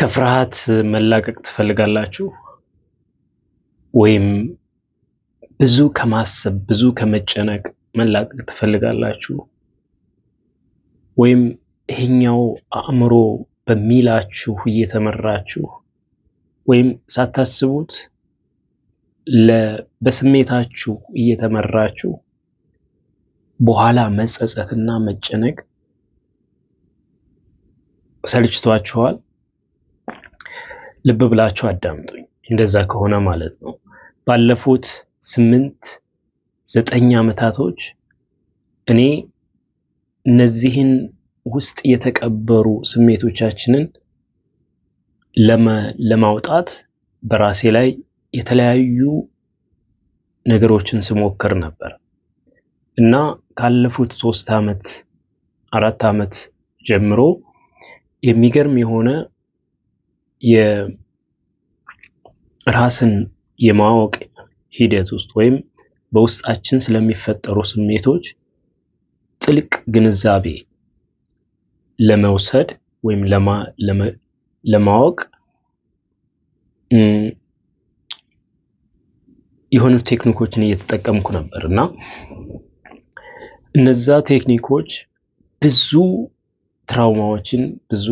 ከፍርሃት መላቀቅ ትፈልጋላችሁ? ወይም ብዙ ከማሰብ፣ ብዙ ከመጨነቅ መላቀቅ ትፈልጋላችሁ? ወይም ይሄኛው አእምሮ በሚላችሁ እየተመራችሁ ወይም ሳታስቡት በስሜታችሁ እየተመራችሁ በኋላ መጸጸትና መጨነቅ ሰልችቷችኋል? ልብ ብላችሁ አዳምጡኝ። እንደዛ ከሆነ ማለት ነው፣ ባለፉት 8፣ 9 ዓመታቶች እኔ እነዚህን ውስጥ የተቀበሩ ስሜቶቻችንን ለማውጣት በራሴ ላይ የተለያዩ ነገሮችን ስሞክር ነበር። እና ካለፉት 3 ዓመት፣ 4 ዓመት ጀምሮ የሚገርም የሆነ የራስን የማወቅ ሂደት ውስጥ ወይም በውስጣችን ስለሚፈጠሩ ስሜቶች ጥልቅ ግንዛቤ ለመውሰድ ወይም ለማወቅ የሆኑ ቴክኒኮችን እየተጠቀምኩ ነበር። እና እነዛ ቴክኒኮች ብዙ trauma ዎችን፣ ብዙ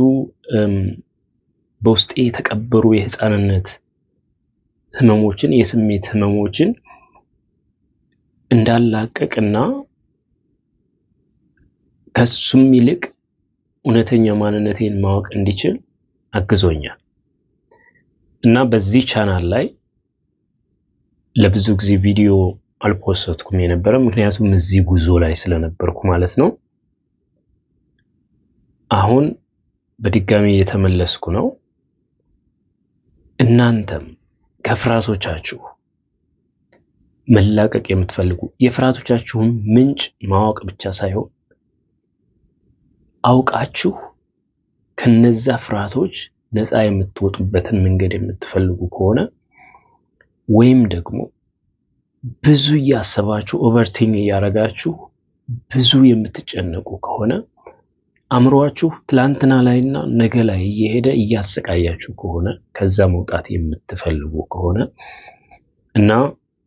በውስጤ የተቀበሩ የህፃንነት ህመሞችን፣ የስሜት ህመሞችን እንዳላቀቅና ከሱም ይልቅ እውነተኛ ማንነቴን ማወቅ እንዲችል አግዞኛል። እና በዚህ ቻናል ላይ ለብዙ ጊዜ ቪዲዮ አል post ኩም የነበረ፣ ምክንያቱም እዚህ ጉዞ ላይ ስለነበርኩ ማለት ነው። አሁን በድጋሚ እየተመለስኩ ነው። እናንተም ከፍርሃቶቻችሁ መላቀቅ የምትፈልጉ፣ የፍርሃቶቻችሁን ምንጭ ማወቅ ብቻ ሳይሆን አውቃችሁ ከነዛ ፍርሃቶች ነፃ የምትወጡበትን መንገድ የምትፈልጉ ከሆነ፣ ወይም ደግሞ ብዙ እያሰባችሁ፣ overthink እያደረጋችሁ ብዙ የምትጨነቁ ከሆነ፣ አእምሯችሁ ትላንትና ላይና ነገ ላይ እየሄደ እያሰቃያችሁ ከሆነ፣ ከዛ መውጣት የምትፈልጉ ከሆነ እና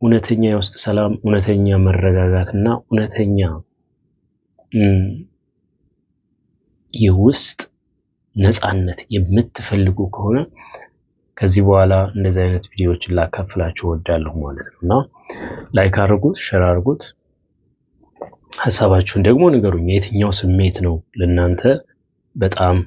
እውነተኛ የውስጥ ሰላም፣ እውነተኛ መረጋጋት እና እውነተኛ የውስጥ ነፃነት የምትፈልጉ ከሆነ ከዚህ በኋላ እንደዚህ አይነት ቪዲዮዎችን ላካፍላችሁ እወዳለሁ ማለት ነው። እና like አድርጉት፣ share አድርጉት። ሀሳባችሁን ደግሞ ንገሩኝ። የትኛው ስሜት ነው ለእናንተ በጣም